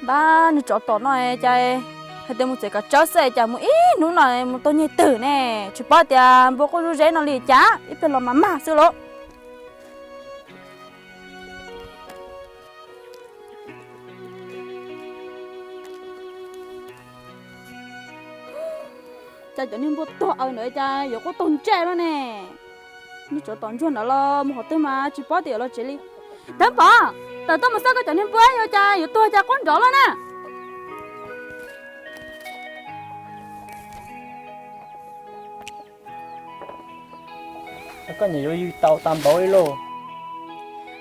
Pab, nws tsov tom no cas hais tias mus txiav kav tsawb xwb cas mus ib hnub no mus tau nyeg twg ne? Tsis paub tias npua quaj zuj zeb no li cas, ib pliag los mas mag xwb lauj. Cas cov niag npua tuag aws ntawd cas yuav quaj tuag ntsej lawm ne? Niag tsov tom ntsuag ntawd los mus qhov twg mas tsis paub tias yuav los tsev li. Thawb Pov, tawm tuaj mus xauj koj cov niag npua, yog cas yuav tuag cas quaj nrov lawm na. Koj niam yuav yws tau tag npaum li lauj.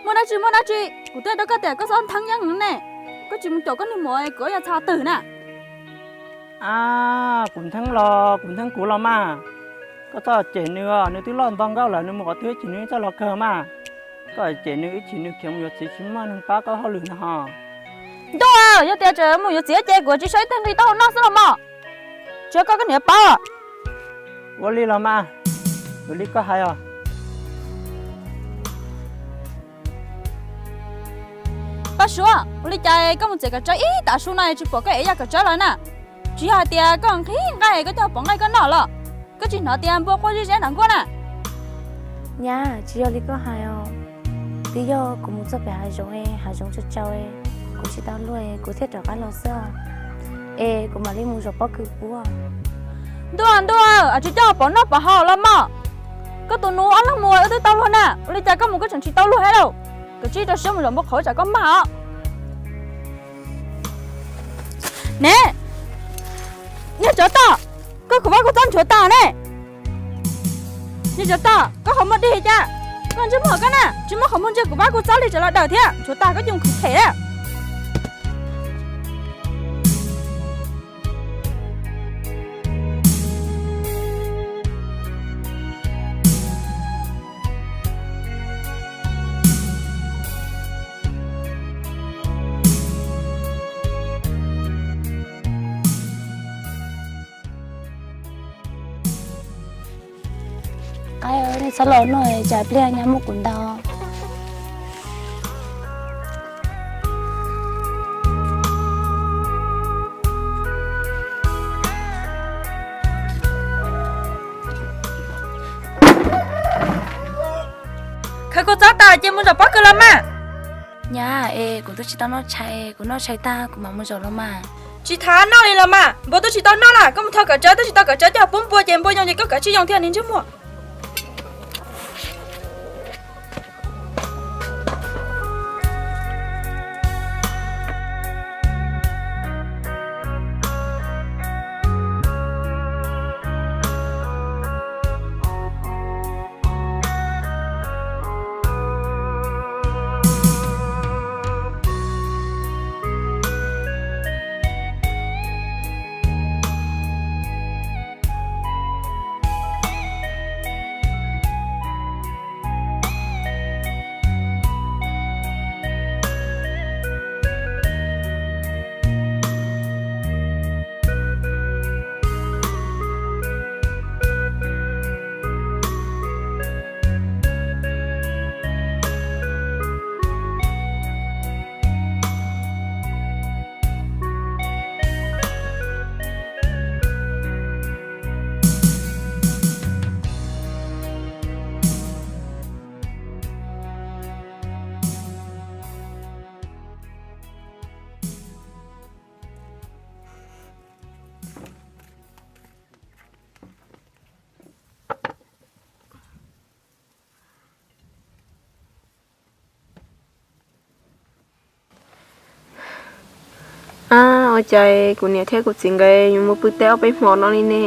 Muaj dab tsi, muaj dab tsi, kuv twb hais rau koj tias koj txhob ntheeb yeeb ne, koj tsis mus caum koj niag muam kuv yuav txhais twg na. A, kuv ntheeb los kuv ntheeb kuv los mas. Koj txhob cem nws, nws twb loj nto nkauj lawm, nws mus qhov twg ib chim nws txawj los kawg mas. Koj cem nws ib chim nws khiav mus yuav txiv tsis muaj neeg pab koj hauj lwm no ho. Ntuj, yog tias tseem mus yuav txiv ces kuv tsis sau ib tag nqi taub hau noj xwb los mas. Tsis yog koj, koj niam paub. Ua li los mas, ua li koj hais os. Paj Suav, ua li cas koj mus txiav kav tsawb ib tav su no tsis pom koj ev yaj kav tsawb los na? Tsis yog hais tias koj nqhis nqaij koj coj pov nqaij koj noj los? Koj tsis hnov tias npua quaj zeb zeb nram nkuaj na? Nyab, tsis yog li koj hais os. Twb yog kuv mus txog pem hav zoov, hav zoov tsaus tsaus, kuv tsis tau luag, kuv thiaj rov qab los xwb. Es kuv mam li mus zov pob kws pub. Ntuj, ntuj, tsis coj pov noj pov haus los mog. Koj tus nus ob leeg mus wb twb tau luag na, ua li cas koj mus koj tseem tsis tau luag thiab lauj? Koj cia li rau siab mus zov npua qhauv tsam koj mag os. Ne, niag tsov tom, koj kuv vaj kuv txob nchuav tas ne. Niag tsov tom, koj qhov muag dig cas? Koj ntsej muag koj na, tsis muaj qhov muag ntsia kuv vaj kuv txob li tseem los dawm thiab, nchuav tas koj coj khwv them. Qaib, nej txhob los no, tsam pliag nyab muab kuv ntaus. Khaws kuv txob tas ces mus zov pob kws los mas. Nyab es, kuv twb tsis tau noj tshais, kuv noj tshais tag kuv mam mus zov los mas. Tsis tham noj li los mas, npua twb tsis tau noj lawm, koj mus thau kav tsawb, twb tsis tau kav tsawb coj pub npua ces npua yoo ces koj kav tsij yoo thiab niag ntsej muag. Ab, ua cas kuv niam thiab kuv txiv nkawd yuav mus pw teb ob peb hmo no li ne?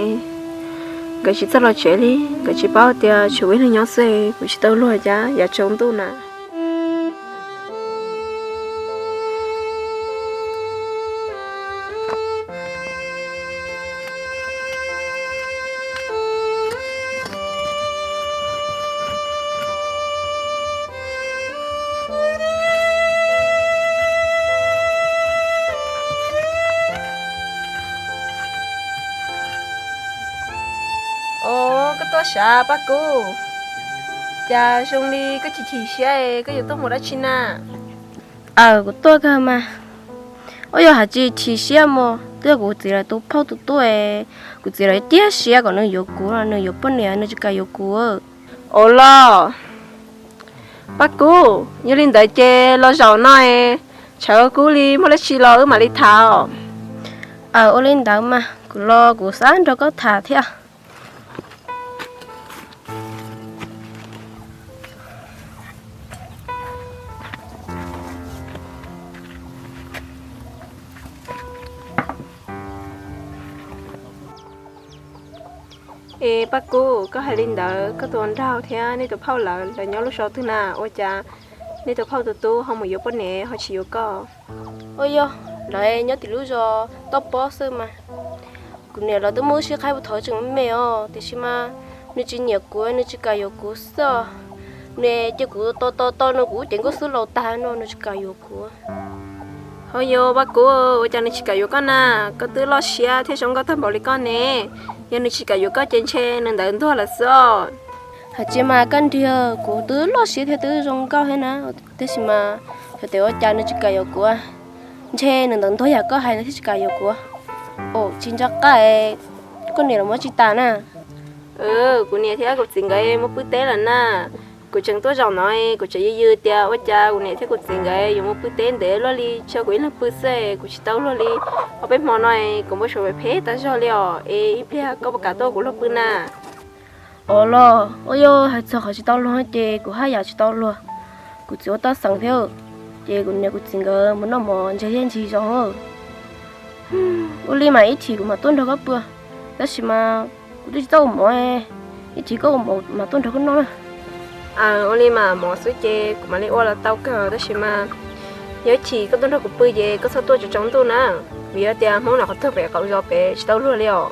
Nkawd tsis txawj los tsev li, nkawd tsis paub tias tshuav wb ib leeg nyob xwb, kuv tsis tau luag cas yav tsaus ntuj na. Os, koj tuaj sav Paj Kub, cas zoo li koj chim chim siab, koj yuav tuaj mus dab tsi na? Aws, kuv tuaj kawg mas. Ua yog hais tsis chim siab mog, twb yog kuv txiv lawv tus phauj tus tub, kuv txiv lawv tiag siab kom nws yuav kuv los nws yuav poj niam nws tsis kam yuav kuv. Ua los, Paj Kub, yog li ntawd ces los zaum no, tshav kub li muaj dab tsi los wb mam li tham. Aws, ua li ntawd mas kuv los kuv xav nrog koj tham thiab. Es Paj Kub, koj hais li ntawd koj tus nraug thiab nej tus phauj lawv lawv nyob lub zos twg na, ua cas nej tus phauj tus tub ho mus yuav poj niam ho tsis yuav koj? Ua yog lawv nyob tim lub zos toj pob xwb mas. Kuv niam lawv twb muab wb sib qhaib puag thaum tseem me os, tiam sis mas nws tsis nyiam kuv, nws tsis kam yuav kuv xwb. Nws cia kuv to to to no kuv cev nkauj xwb laus tag no nws tsis kam yuav kuv. Ho yog Paj Kub, ua cas nws tsis kam yuav koj na? Koj twb loj siab thiab zoo nkauj tag npaum li koj ne. Yog nws tsis kam yuav koj ces ntshe nws ntawd ntuag lawm xwb os. Hais tsis mas koj nrhiav kuv twb loj siab thiab twb zoo nkauj thiab na, tiam sis mas yog tias ua cas nws tsis kam yuav kuv, ntshe nws ntawd ntuag yam koj hais no thiaj tsis kam yuav kuv. Ua tsis nco qab, koj niam los muab tsis tas na. Kuv niam thiab kuv txiv nkawd mus pw teb lawm na. Kuv tseem tuaj zaum no, kuv tseem yws yws tias ua cas kuv niam thiab kuv txiv nkawd yuav mus pw teb ntev luaj li, tshuav kuv ib leeg pw xwb, kuv tsis tau luag li. Ob peb hmo no kuv npau suav phem tas zog li os, es ib pliag koj puas kam tuaj kuv luag pw na? Ua los, ua yog hais txog qhov tsis tau luag ces kuv haj yam tsis tau luag. Kuv txiv ua toj xeem thiab, ces kuv niam kuv txiv nkawd mus noj mov ntseg thiab ntsis zoo. Ua li mas ib chim kuv mam tuaj nrog koj pw, tab sis mas kuv twb tsis tau ua mov, ib chim koj ua mov mam tuaj nrog koj noj na. Ua li mas mov xwb ces kuv mam li ua los tau kawg, tab sis mas yog ib chim koj tuaj nrog kuv pw ces koj txhob tuaj tsaus ntuj na, vim yog tias Hmoob nram qhov twg pem qaum zos pem tsis tau luag li os.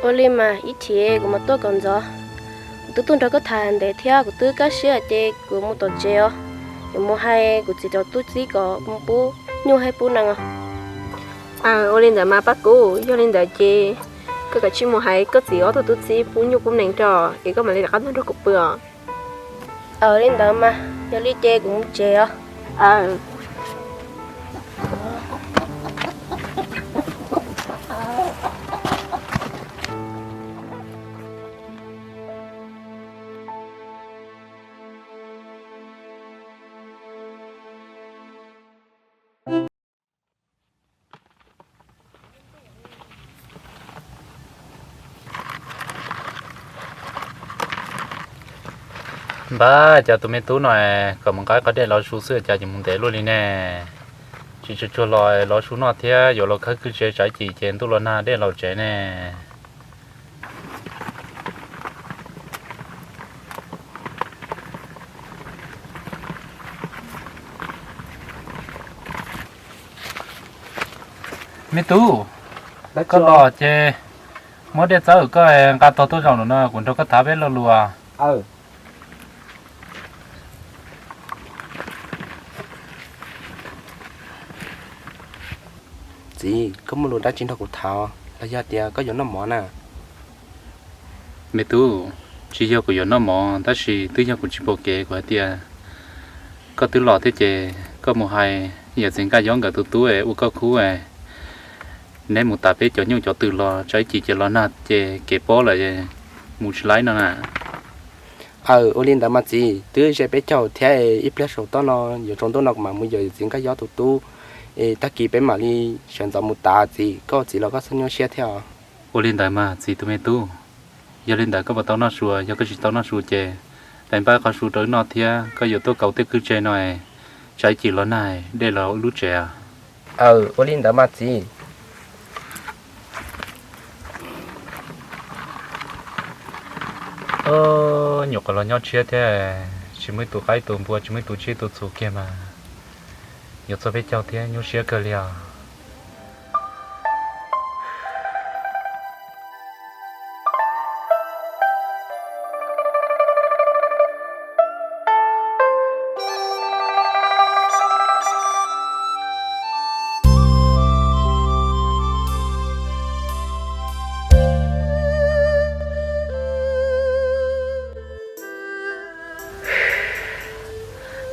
Ua li mas ib chim kuv mam tuaj kom ntxov. Kuv twb tuaj nrog koj tham ntev thiab kuv twb kaj siab ces kuv mus tom tsev os. Yuav mus hais kuv txiv cov tub txib kom mus pub nyuj thiab pub nees os. Ua li ntawd mas Paj Kub, yog li ntawd ces koj kav tsij mus hais koj txiv ob tug tub txib pub nyuj pub nees rau es koj mam li rov qab tuaj nrog kuv pw os. Li ntawd mas yog li ces kuv mus tsev os. Npab, cas tus me tub no kom mus nqa qhov dej los su xwb cas yuav mus ntev luaj li ne? Tsis tsuag tsuag los los su noj thiab yuav los khawb kwj tse tsam ib chim ces ntuj los nag dej los tsev ne. Me tub, koj los ces muab dej txawb koj nqa tog tuaj zaum no kuv nrog koj tham peb lo lus. Txiv, koj muaj lus dab tsi nrog kuv tham los yog tias koj yuav noj mov na? Me tub, tsis yog kuv yuav noj mov tab sis twb yog kuv tsis pom kev, kuv hais tias koj twb los thiab ces koj mus hais yawm txiv Nkaj Yob nkawd tus tub es ua koj khub es neb mus tas peb cov nyuj cov twm los tsam ib chim ces los nag ces kev pob lawm mus tsis laib no na. Aws, ua li ntawd mas txiv, twb ze peb caug thiab, ib pliag saum toj no yuav tsaus ntuj no kuv mam mus yaum yawm txiv Nkaj Yob tus tub es tag kis peb mam li sawv ntxov mus tas txiv. Koj txiv los koj txhob nyuaj siab thiab. Ua li ntawd mas txiv tus me tub, yog li ntawd koj puas tau noj su? Yog koj tsis tau noj su ces peb npaj qhov su rau wb noj thiab koj yuav tuaj kaus tej kwj tse no, tsam ib chim los nag dej los lub tsev. Aws, ua li ntawd mas txiv. Nyuam qhuav los nyob tshiab thiab, tsis muaj ib tug qaib ib tug npua, tsis muaj ib tug tsiaj ib tug txhu kiag mas yuav txog peb caug thiab nyuaj siab kawg li os.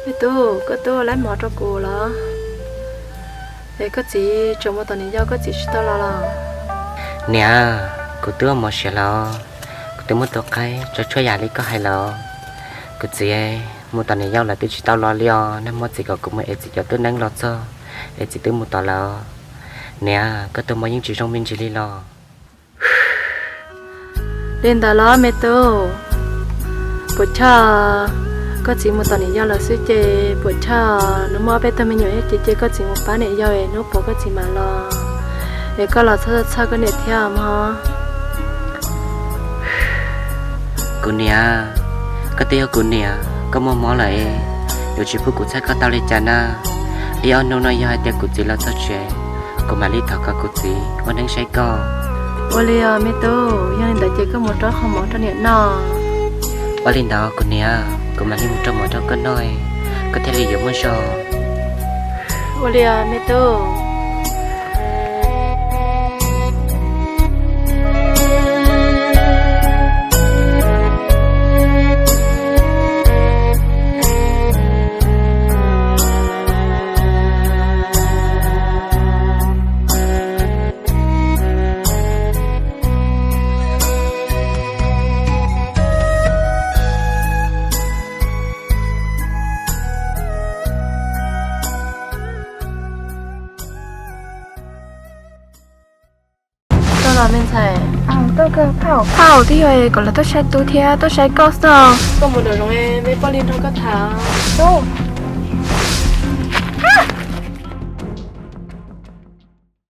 Me tub, koj tuaj laib mov rau kuv los? Es koj txiv tseem mus tom niam yau koj txiv tsis tau los los? Niam, kuv twb ua mov siav lawm, kuv twb muab tua qaib tso tshuaj yam li koj hais lawm. Kuv txiv mus tom niam yau lawm twb tsis tau los li os, nag hmo txiv kom kuv mus es txiv cov tuab neeb los txog es txiv twb mus tom lawm. Niam, koj tus mob yeej tsis zoo me ntsis li los? Li ntawd los me tub, puas chawj koj txiv mus tom niam yau lawm xwb ces puas chawj nws muaj ob peb tug me nyuam thiab ces cia koj txiv mus pab niam yau es hnub puav koj txiv mam los, es koj los txhob txhawj koj niam thiab mog. Kuv niam, koj twb yog kuv niam, koj muaj mob lawm es yuav tsis pub kuv txhawj koj tau li cas na. Ib ob hnub no yog hais tias kuv txiv los txog tsev, kuv mam li thov kom kuv txiv ua neeb saib koj. Ua li os me tub, yog li ntawd ces koj mus rau qhov mov rau niam noj. Ua li ntawd kuv niam, kuv mam li mus rau mov rau koj noj, koj thiaj li yuav muaj zog. Ua li os me tub. Tuaj los me ntxhais. Phauj, twb yog kom lawv tuaj saib tub thiab tuaj saib koj xwb. Koj mus nraum zoov, me poj li nrog koj tham.